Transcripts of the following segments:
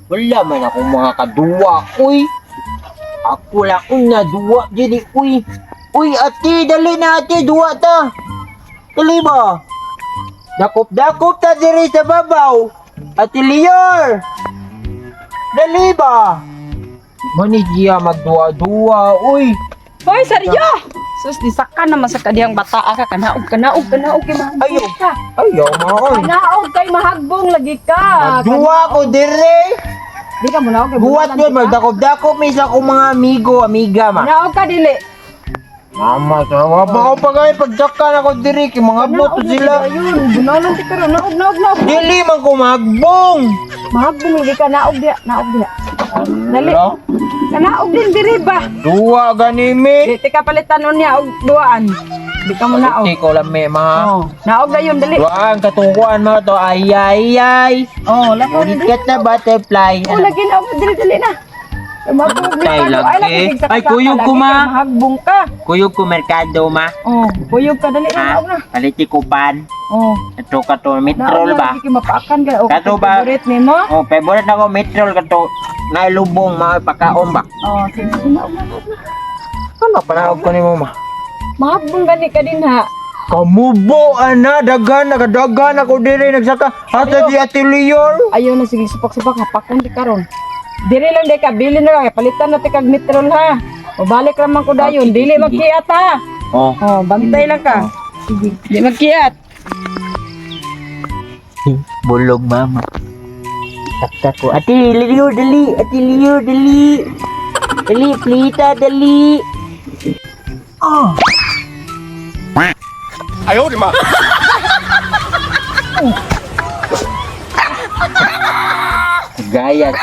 Wala man akong mga kaduwa, uy. Ako lang akong naduwa diri, uy. Uy, ate, dali na ate, duwa ta. Dali ba? Dakop-dakop ta diri sa babaw. Ate Lior! Dali ba? Mani siya magduwa-duwa, uy. Hoy, Sergio! Sus, di saka naman sa kadiyang bataa ka. Kanaog, kanaog, kanaog kay mahagbong Ayaw. ka. Ayaw, maoy. Kanaog kay mahagbong lagi ka. Magduwa ko diri. Di ka munaog kay Buhat bulan yun, ka. magdakop-dakop may isa akong mga amigo, amiga ma. Munaog ka dili. Mama, sawa ba ako pa kayo pagdakan ako diri kay mga Kanaog boto lagi sila. Ayun, bunalan ti karon. Naog, naog, naog. Dili man ko magbong. Mahagbong lagi ka, naog diha, naog diha. Dali. Ala, Kanaog din diri ba? duwa ganimi. Di ti ka palitan unya og duaan. Di ka mo naog. Di ko lami mga. Oh, naog dayon dali. Duaan katungkuan mga to ay ay ay. Oh, lakaw na dili. Ulikat na butterfly. Oh, lagi na dili dali na. Mahagbong Tay, lagi. Ay, kuyog ko, ma. Mahagbong ka. Kuyog ko merkado ma. Oh, kuyog ka dali na, Ha? naog na. Paliti ko pan. Oh. Ito ka to metrol Naog ba? na, lagi kay mapaakan ka. Oh, Kato ba? favorite nimo? Oh, favorite na ko metrol kato. Nailubong mga pakaon ba? Oh, sige, sige, naog na, naog na. Ano panaog ko nimo ma? Mahagbong gani ka din ha. Kamubo ana daghan nagadagan ako diri nagsaka hasta si Ate Lior. Ayaw na sige supak-supak hapakon di karon. Diri lang di ka bilin na ka palitan na ti kag metrol ha. Mabalik ra man ko dayon, Ah, sige, dili sige. magkiat ha. Oh. Oh, bantay lang ka. Sige. Di magkiat. Bulog mama. Sakta ko. Ate Lior dali, Ate Lior dali. Dali plita dali. Ah. 哎呦我的妈！ Gayat.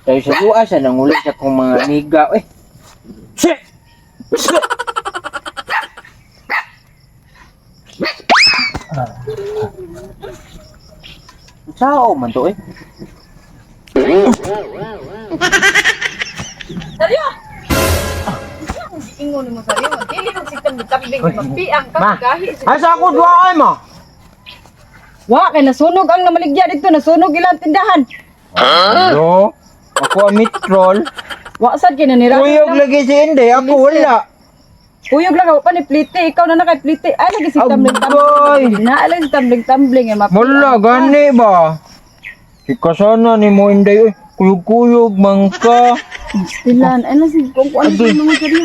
Tayo sa luas sa nangulit sa akong mga amiga. Eh. Shit! Shit! Sao man to eh? Seryo. Ingon nimo seryo, dili man sig tambing magpiang ka Ma. gahi. Asa ako duaan mo? Wa kay nasunog ang namaligya dito, nasunog ilang tindahan. Ano? Ako ang mitrol. Wa sad kay nanira. Kuyog lagi si Inday, ako wala. Kuyog lang ako pa ni plite, ikaw na na kay plite. Ay lagi si tumbling Agoy! tumbling. Na lagi si tumbling tumbling ay mapiang. Wala, ka. gani ba? Ikasana ni mo Inday, eh. Kuyog-kuyog, mangka. Stilan, ay nasi kung kuan Agoy. sa mga seryo.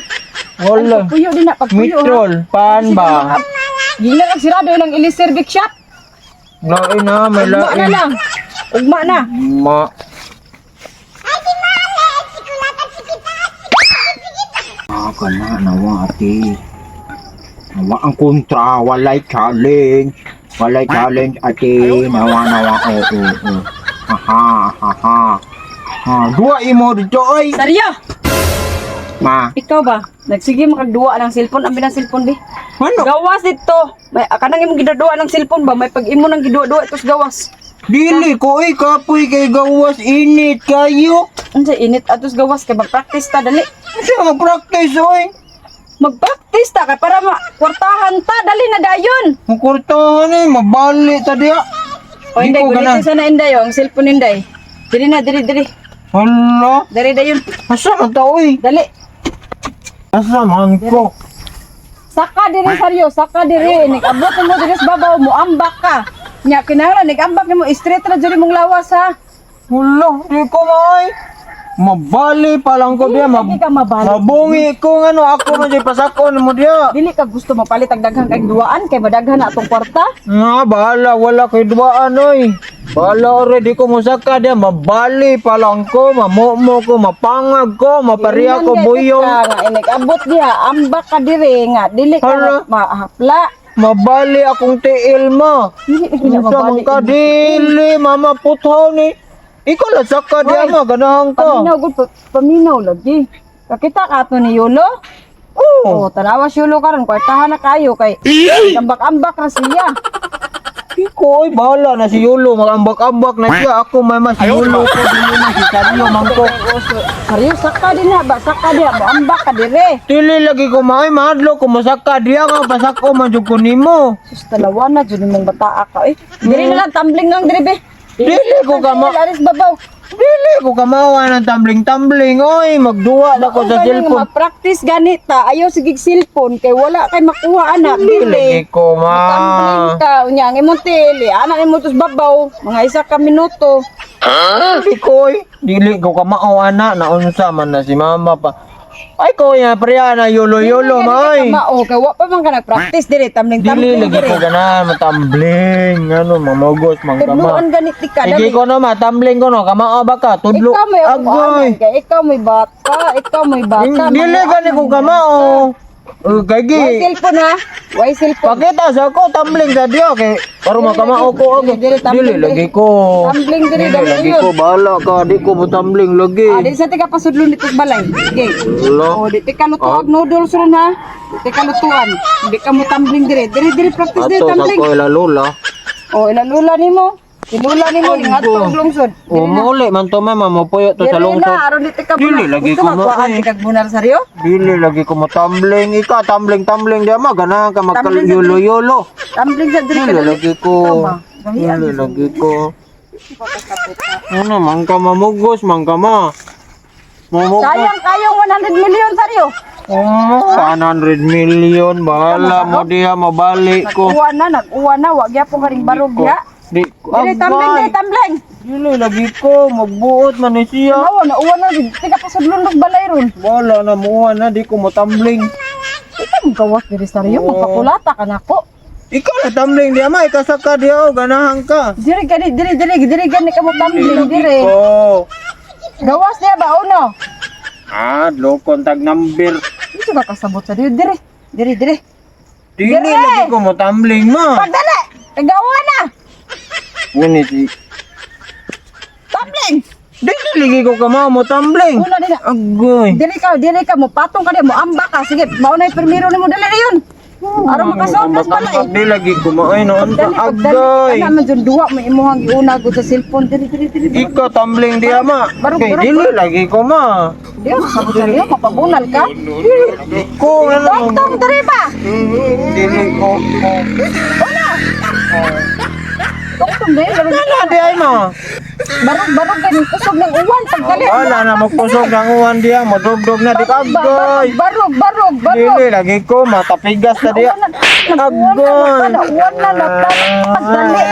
Wala. Pagpuyo din na, pagpuyo ha. Mitrol, paan ba? Gila lang sirado ng Elisir Big Shop. Lain na, may Ugma na lain. lang. Ugma na. Ma. Ah, kana nawa ate. Nawa ang kontra, walay challenge. Walay challenge ate, nawa nawa oo oo. oo. Aha, aha. Ha, duwa imo dito oy. Saryo! Ma. Ikaw ba? Nagsige makagduwa ng cellphone. Ang binang cellphone di. Ano? Gawas dito. May kanang imong giduduwa ng cellphone ba? May pag imo nang giduwa-duwa itos gawas. Dili ko oy kapoy kay gawas init kayo. Unsa init atos gawas kay mag-practice ta dali. Siya mag-practice oy. Mag-practice ta kay para ma kwartahan ta dali na dayon. Mukurtahan eh, mabali ta diya. O Di inday, ko ganan. gunitin sana inday oh, ang cellphone inday. Diri na, diri diri. Hala, Diri dayon. asa man ta oy? Dali. Asa man ko? Saka diri saryo, saka diri nag-abot mo diri sa babaw mo ambak ka. Nya kinahanglan nag-ambak nimo straight ra jud imong lawas ha. Wala, di ko maay. Mabali pa lang ko diya. Dili ka mabali. Mabungi ko nga no, ako man di pasakon mo diya. Dili ka gusto mapalit ang daghan kay duaan kay madaghan na atong kwarta. Nga, bahala, wala kay duwaan oy. Bahala ore, di ko musaka diya. Mabali pa lang ko, mamumo ko, mapangag ko, mapariya ko Ingnan buyong. Ka, nga nag-abot diha ambak ka diri nga dili ka Hala. mahapla. Mabali akong tiil mo. Dili ka Unsa man mabali. ka dili, mama puthaw ni. Ikaw lang saka diya Hoy, ma, ganahan ka. Paminaw gud paminaw lagi. Kakita ka ato ni Yolo? Oh, Oh, tanawa si Yolo karon kwartahan na kayo kay ambak-ambak ra siya. Iko, oy, bahala na si Yulo. Mag-ambak-ambak na siya. Ako may mas Yulo ko. Dili na si Saryo, mangko. Saryo saka din na ba saka diha mo ambak ka dire. Dili lagi ko maay, mahadlo ko masaka. Diya nga, pasako man jud ko nimo. Sus dalawa na jud imong bataa ka eh. Dire na lang tumbling lang dire be. Dili ko ka ma... Aris babaw. Dili ko kamawa ng tumbling-tumbling, oy. Magduwa na ko sa Galing cellphone. ma-practice ganita, ayaw sige cellphone kay wala kay makuha anak Dili dili. ko ma. Tumbling ka, unya ang imong tili, anak nimo tos babaw, mga isa ka minuto. Dili ko, oy. Dili ko kamao ana naunsa man na si mama pa. Ay ko ya priya na yolo-yolo Dili ma ka oy. Kamao kay wa pa man ka nag-practice dili tumbling Dili tumbling lagi diri. ko ganahan matambling ano mamugos mang kama. Tudluan ganit ka Sige dali. ko no ma tumbling ko no kamao ba ka tudlo. Ikaw may Agoy. kay ikaw may bata, ikaw may bata. Dili gani ko kamao. Way Kay cellphone ha. Way cellphone. Pakita sa ako tumbling sa diyo kay para makamao ko ako. Dili, dili, tumbling, Dili lagi ko. Tumbling dili Dili dali lagi yun. ko bahala ka di ko mo tumbling lagi. Ah, di sa tika pasudlon dito sa balay. Sige. Lo. Oh, di tika lutuag noodles ron ha. Di tika lutuan. Di ka mo tumbling dire. Dire dire practice dire Ato sa tumbling. ko ila lola. Oh, ilalula nimo. Ilula nimo ning adto og lungsod. O muli man to mama mo puyo to sa Dire lungsod. na aron di tika Dili, lagi Gusto ko mo, magkuhaan eh. tika bunar saryo? Dili lagi ko mo tumbling ika tumbling tumbling di ma ganahan ka magkal Tumbling sa yolo yolo. Tumbling sa dire Dili ka. lagi ko. Tama. Dili lagi ko. Ano man ka mamugos man ka ma. Mamugos. Sayang kayong 100 million saryo. Oh, 100 million bahala mo diha mabalik ko. Nag-uwan na, nag-uwan na, wag gyapon karing barog ya. Di ko. Dire tumbling, dire tumbling. Dili lagi ko magbuot man ni siya. Nawa, nauwan na, di ka pasudlon og balay ron. Wala na muha na di ko mo tumbling. Ikaw mong gawas diri saryo, Oo. magpakulata ka nako. Ikaw na tumbling diha ma ikasaka diha oh, ganahan ka. Diri gani, diri diri diri gani ka mo tumbling diri. Ko. Gawas niya ba uno? Ah, lokon tag number. Dito ka kasabot sa diri diri. Diri diri. Dili Dire! lagi ko mo tumbling ma. Pagdali. Tagawa na. Ngani si Tumbling. Dili lagi ko kama mo tumbling. Una dili. Agoy. Diri ka mo patong ka di mo amba ka. Sige, mao na primero nimo dali na yun. Aron makasulod kas balay. Dili lagi ko maay no Pagdali, pagdali. agoy. Ana man dyan duwa mo imuhang giuna gud sa cellphone. Diri diri diri. Ikaw tumbling diha ma. Barog, Kay barog, dili lagi ko ma. Di ka kasabot sa diyo, mapabunal ka. Ko ano Tong tong diri ba? Dili ko. Una. Tong tong diri. Barog Kana di ay ma. barog barog kay kusog ng uwan pagdali. Wala na magkusog ng uwan diha, modugdog na di ka agoy. Barog, barog, barog. Dili lagi ko matapigas na diha. Uwan na, uwan na, uwan na, pagdali, pagdali.